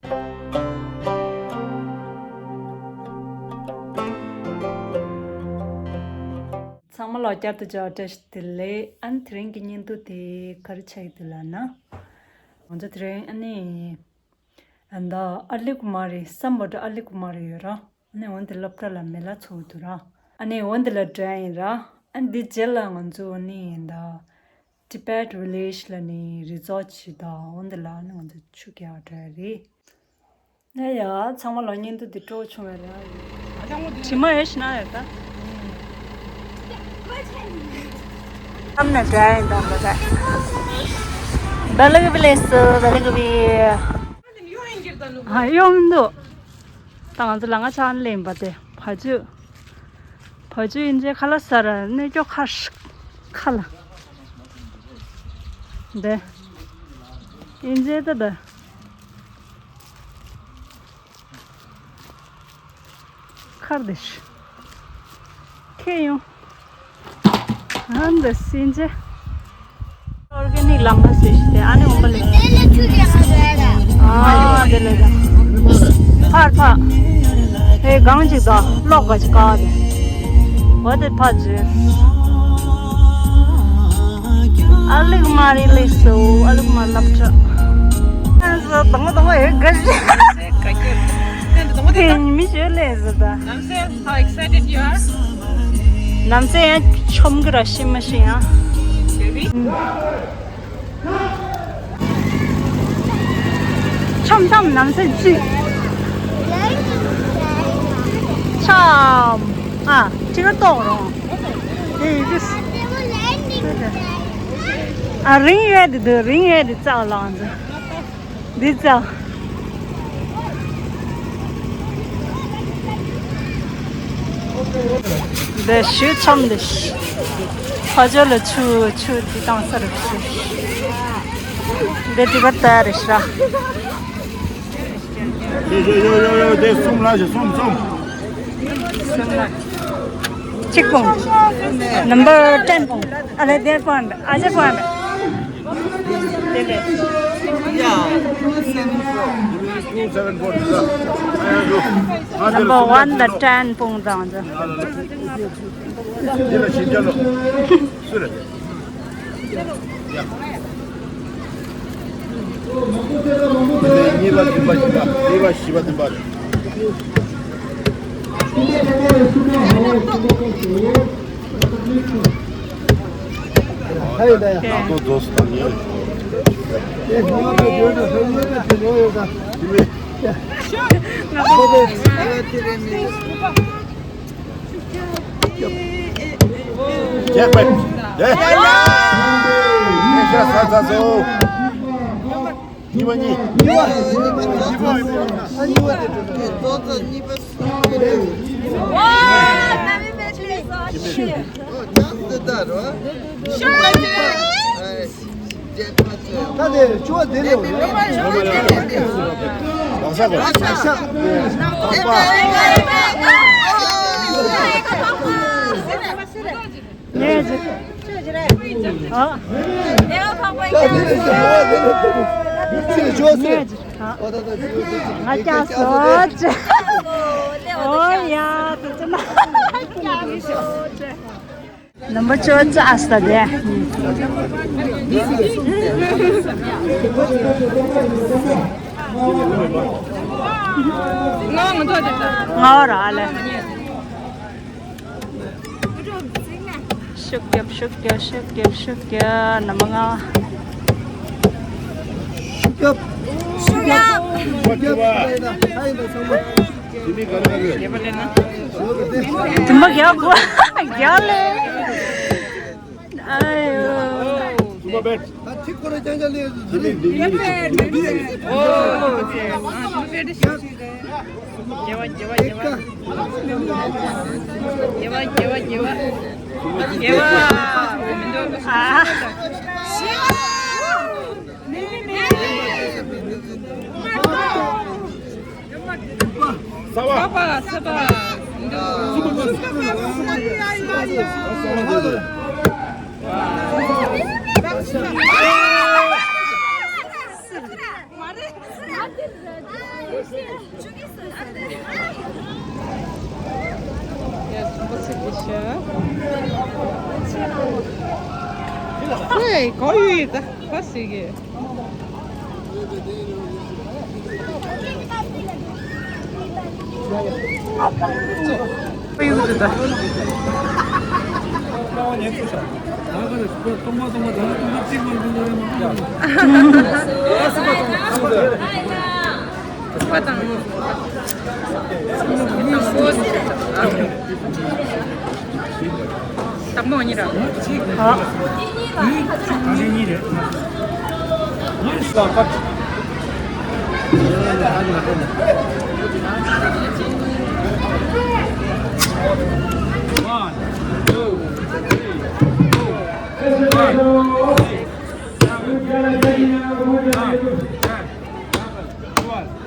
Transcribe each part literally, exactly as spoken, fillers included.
ཚང་མ་ལ་བསྐྱར་དུ་འབྱོར་བ་བཀྲ་ཤིས་བདེ་ལེགས། ཨ་ནི་དེ་རིང་གི་བརྙན་ཐུང་དེ་ག་རེ་ཆགས་ཀྱི་འདུག་ལབ་ན། ང་ཚོ་དེ་རིང་ཨ་ནི། ཨ་ད་ཨ་ལི་ཀུ་མ་རི་སམ་བྷོ་ཊ་ཨ་ལི་ཀུ་མ་རི་ཡོད་ར། ཨ་ནི་འོན་ཏེ་སློབ་གྲྭ་ལ་མེ་ལ་ཚོགས་འདུག་ར། ཨ་ནི་འོན་ཏེ་ལ་འགྲོ་ཡ་ཡིན་ར། ཨ་ནི་འདི་རྗེས་ལ་ང་ཚོ་ཨ་ནི་ད་Tibet Village ལ་ནི་རི་ཛོཊ་ཞིག་དང་འོན་ཏེ་ལ་ཨ་ནི་ང་ཚོ་ཆུ་རྐྱལ་བ་འགྲོ་ཡ་རེད། ཨེ་ཡ། ཚང་མ་ལ་བརྙན་ཐུང་འདི་སྤྲོ་བོ་བྱུང་བས་ར། དྲི་མ་ཡོད་ཤི་ན་ཡོད་ད། ཨམ་ན་འདྲ་ཡིན་དང་འདྲ་ད། བེ་ལི་གི་བི་ལེ་སི་བེ་ལི་གི་བི། ཨ་ཡོང་མི་འདུག་ད་ང་ཚོ་ལ་ང་ཆ་ཨན་ལེན་པ་དེ་བ་ཅུ། བ་ཅུ་ཡིན་ཅེ་ཁ་ལ་ས་ར་ནས་ཀྱོ་ཁ་ཤ་ཁ་ལ། འདི་ཡིན་ཅེ་ད་ད། ཁར་དེ་ཤི། ཁེ་ཡོང་། ཨ་འདི་སིན་ཅེ། ཨོར་གེ་ནིག་ལམ་ཁ་སེ་ཤི་སྟེ་ཨ་ནི་འོང་པ་ལེ། ཨ་དེ་ལེ་ད། ཕར་ཕར། ཧེ་གང་ཅིག་ད་གློག་ག་ཅིག་ག་དེ། འོ་དེ་ཕར་ཇེ། ཨ་ལུག་མ་རི་ལེ་སོ་ཨ་ལུག་མ་ལབ་ཁྲ། ཨ་སོ་དང་པོ་དང་པོ་ཨེ་ག་ཞིག་ཨེ་ཉི་མི་ཞོལ་ལེ་ཟེར་ད། How excited you are? ནམ་ཚེ་ཡང་ཆོམ་གི་ར་ཤི་མ་ཤི་ཡང་། Baby? ཆོམ་ཆོམ་ནམ་ཚེ་ཅི། ཆོམ། ཨ་ཅི་ག་ཏོག་རོང་། ཨེ་ཡི་གི་ཨ་རིང་ཡོད་དི་དུ་རིང་ཡོད་དི་ཙག་ལང་ཚོ། འདི་ཙག་འདི་ཞུ་ཆམ་འདི། ཕ་ཇོ་ལ་ཆུ་ཆུ་འདི་བཏང་ས་རེད་ཤི། འདི་དི་བར་ད་རེད་ཤི་ར། ཡོ་ཡོ་ཡོ་ཡོ་ཡོ། དེ་གསུམ་ལ་ཞིག་གསུམ་གསུམ། གསུམ་ལ། གཅིག་པོང་། Number ten པོང་། ཨ་ལེ་དེར་པོང་། ཨ་ཅེ་པོང་། དེ་ལས། Yeah. Two seven four. Number one དང་ten པོང་དང་། དེ་ལ་ཞིབ་ཅར་ལོ། སུ་རེད། གཉིས་པ་བདུན་པ་བཞི་པ། གཉིས་པ་བཞི་པ་བདུན་པ་རེད། ནང་དོ་རྫོགས་སུ་བཏང་ཡོད། རྒྱག་པ། ཡ། ཡ་ཤ་ས་ས་སོ། གཉིས་པ་གཉིས། གཉིས་པ་གཉིས་པ། ཨ་གཉིས་པ་དེ་འགྲོ་ན། ཨ་གཉིས་པ་གཉིས་པ། ཨོ་ད་དེ་ཆུ་བ་དེ་ལས་འོང་ཡ། ལག་ཤ་གོ། ལག་ཤ། ལག་པ། ངས་ཨ། ངས་ཨ། ང་ཀྱང་སོ་ཅི། ཨོ་ཡ་དེ་ཅི་ན་ཀྱང་སོ་ཅི། Number two ཅི་ཨ་སྟ་དེ། ང་ང་ཐོག་དེ་ད། ང་ར་ལེ། ཤུགས་རྒྱབ་ཤུགས་རྒྱབ་ཤུགས་རྒྱབ་ཤུགས་རྒྱབ། ནམ་ལྔ། ཤུགས་རྒྱབ་ཤུགས་རྒྱབ། དུམ་པ་རྒྱག་དགོས། རྒྱག་ལེ། ཨ་ཡོ། དུམ་པ་བེད། ད་ཐིག་ཁོ་ར་ཅང་ཅང་ལས། རྒྱལ་བ་རྒྱལ་བ་རྒྱལ་བ། རྒྱལ་བ་རྒྱལ་བ་རྒྱལ་བ། རྒྱལ་བ། ཨ། ས་བ། ས་བ། ཨེ། ག་ཡོད་ད་ག་ཟེར་གི། དང་པོ་ནི་ར། ཨ། གཉིས་རེད། One, two, three, four, five, six, seven, eight, nine, ten, twelve.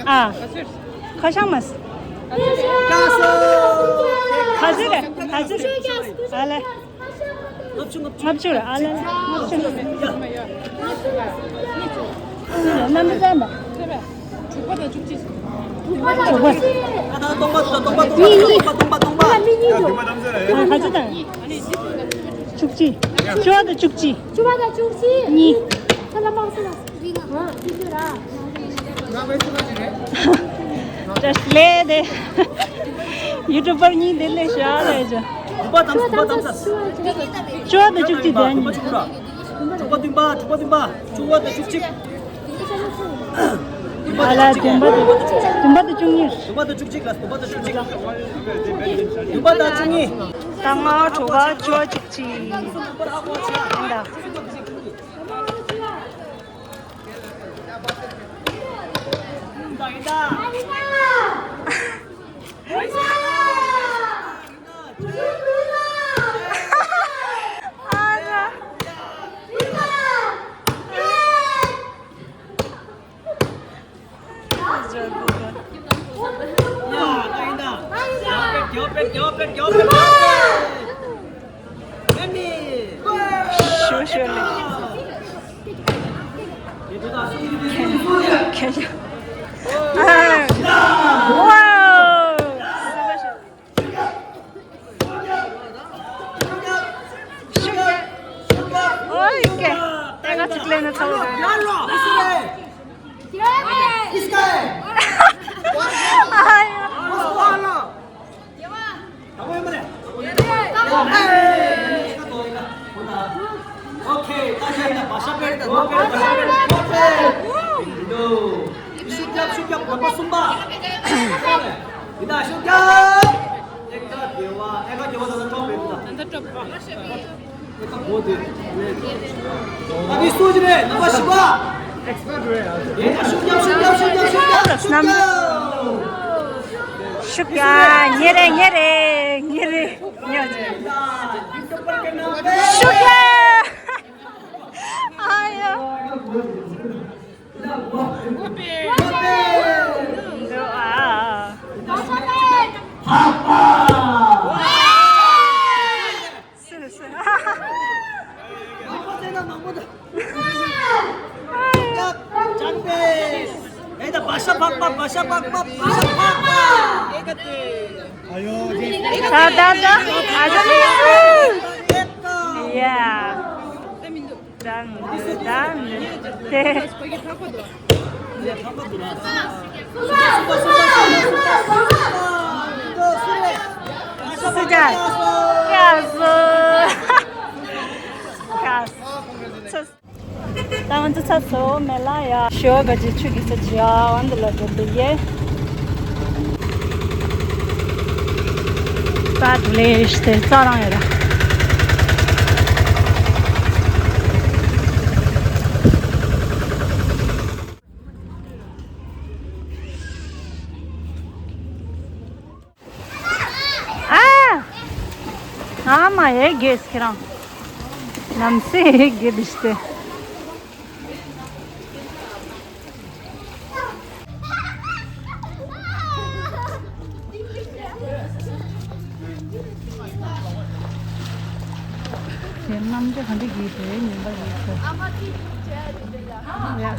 ཨ། ཁ་ཤང་མ་སི། ག་ཚོད་རེད། ག་ཚོད་རེད། ཨ་ལེ། ལྔ་བཅུ། ལྔ་བཅུ་རེད། ཨ་ལེ་ལེ། ལྔ་བཅུ། རྣམ་པ་ཚང་མ། དྲུག་པ་དང་བཅུ་གཅིག་དྲུག་པ་དང་བཅུ་གཅིག་སྟོང་པ་སྟོང་པ་སྟོང་པ་སྟོང་པ་སྟོང་པ། ག་ཚོད་དང་། བཅུ་གཅིག་བཅུ་པ་དང་བཅུ་གཅིག་བཅུ་པ་དང་བཅུ་གཅིག་གཉིས། ཁ་ལ་མང་སེ་ལ། ལས་དེ། ཡུ་ཊུབ་པར་གཉིས་དེ་ལས་ཤ་ལས་ཅོ། བཅུ་པ་དང་བཅུ་པ་དང་། བཅུ་པ་དང་བཅུ་གཅིག་དེ་གཉིས། དྲུག་པ་བདུན་པ། དྲུག་པ་བདུན་པ། བཅུ་པ་དང་བཅུ་གཅིག་ཨ་ལ། བདུན་པ་དང་བདུན་པ་དང་བཅུ་གཉིས། བདུན་པ་དང་བཅུ་གཅིག་ལ། བདུན་པ་དང་བཅུ་གཅིག་བདུན་པ་དང་བཅུ་གཉིས། ད་ང་དྲུག་པ་བཅུ་པ་བཅུ་གཅིག་ཡིན་ད། ཞུ་ཞུ་ལེ། ཁྱེད་ཤ། ཨ། ཝའོ། ཤུགས་རྒྱབ། ཨོ་ཡི་ཀེ། ད་ང་ཚོ་ལེན་ན་ཚ་བོ་རེད། ཨ་ཡ། ཤུགས་རྒྱབ། ཤུགས་རྒྱབ། ནམ་པ་གསུམ་པ། ཡིན་ད། ཤུགས་རྒྱབ། ཨེ་ཀ་དགེ་བ། ཨེ་ཀ་དགེ་བ་ད་ལྟ་ཀྲོབ་རེད་ད། ད་ལྟ་ཀྲོབ། ཨེ་ཀ་གོ་དེ། ཨ་བི་སུ་ཇི་རེད། ནམ་པ་བཞི་པ། ཨེ་ཀ་ཤུགས་རྒྱབ། ཤུགས་རྒྱབ། ཤུགས་རྒྱབ། ཤུགས་རྒྱབ། ཤུགས་རྒྱབ། ཤུགས་རྒྱབ། ཉེ་རེ་ཉེ་རེ་ཉེ་རེ་ཉེ་རེ། ཤུགས་རྒྱབ། ཨ་ཡ། འདུག་ཨ། སུ་སུ། ཨེ་ད་བ་ཤ་ཕག་པ། བ་ཤ་ཕག་པ། བ་ཤ་ཕག་པ། ད་ད་ད། ཨ་ད་ལི་སུ། ཡ། དང་དང་དེ། སུ་ཇ། ཀ་སུ། ཀ་སུ། ད་ང་ཚོ་ཚ་སོ་མེ་ལ་ཡ། ཞོ་ག་ཅི་ཆུ་གི་ས་ཅི་ཡ་འོན་དུ་ལ་འགྲོ་འདུག་ཡེ། ཨ་དུ་ལེ་ཤ་དེ་རྩྭ་རང་ཡོད་ར། ཨ། ཨ་མ་ཡེ་གེས་ཁྱེད་རང་། ནམ་སེ་ཡེ་གེ་དི་ཤ་དེ། དེ་རྣམ་འགྲེལ་ག་འདྲ་གྱིས་དེ་ཉན་པ་རེད་ཟེར། ཡ།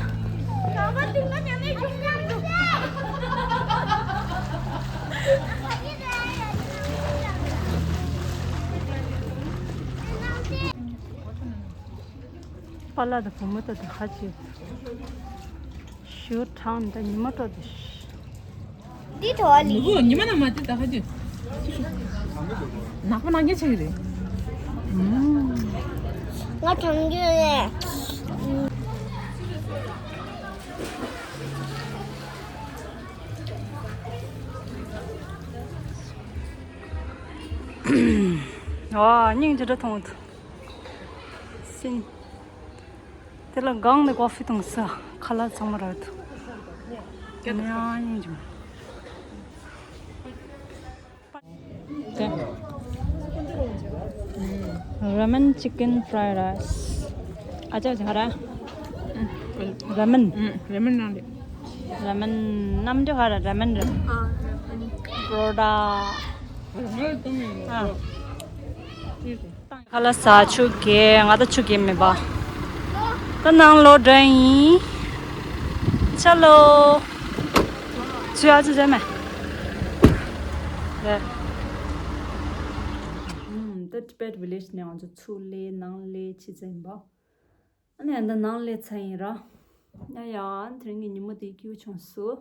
པཱ་ལགས་དང་བུ་མོ་དང་དེ་ཁ་ཅིག་ཞུ་དྲང་འདྲ་ཉི་མ་དྲོ་དེ། འདི་དྲོ་ལི། ནུ་བོ་ཉི་མ་ན་མ་དེ་ད་ཁ་ཅིག་ནག་པོ་ནག་ཉེ་ཆེ་གི་རེད། ང་དྲང་རྒྱུ་རེད། ཨ་སྙིང་རྗེ་འདྲ་མཐོང་འདུག་སིན། དེ་ལ་སྒང་ནས་ཀོ་ཧྥི་བཏུང་ས་ཁ་ལག་ཚང་མ་རག་འདུག་ཡང་སྙིང་རྗེ་མོ། ར་མན་ཅི་ཀན་ཕ་རའི་རའི་སི། ཨ་ཅག་ཅིག་ཧ་ར། ར་མན། ར་མན་རང་རེད། ར་མན་རྣམ་འགྲེལ་ཧ་ར་ར་མན་རེད། པྲོ་ཌ། ཨ། ཁ་ལག་ཟ་ཆུ་གེ་ང་ད་ཆུ་གེ་མེད་པ། ད་ནང་ལོག་འགྲོ་ཡིན། ཆ་ལོ། ཆུ་ཨ་ཆུ་ཟ་མེད། རེད། ད་ཊི་བེཊ་ཝི་ལེཇ་ནས་ང་ཚོ་ཆུ་ལས་ནང་ལས་ཕྱི་ཚ་ཡིན་པ། ཨ་ནི་ཨ་ད་ནང་ལས་ཚ་ཡིན་ར། ཡ་ཡ་དེ་རིང་གི་ཉིན་མོ་དེ་སྐྱིད་པོ་བྱུང་སོང་།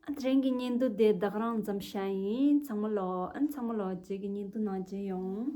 ཨ་དེ་རིང་གི་བརྙན་ཐུང་དེ་ད་ག་རང་ཙམ་བཞག་ཡིན། ཚང་མ་ལོ། ཨ་ཚང་མ་ལོ་རྗེས་ཀྱི་བརྙན་ཐུང་ནང་མཇལ་ཡོང་།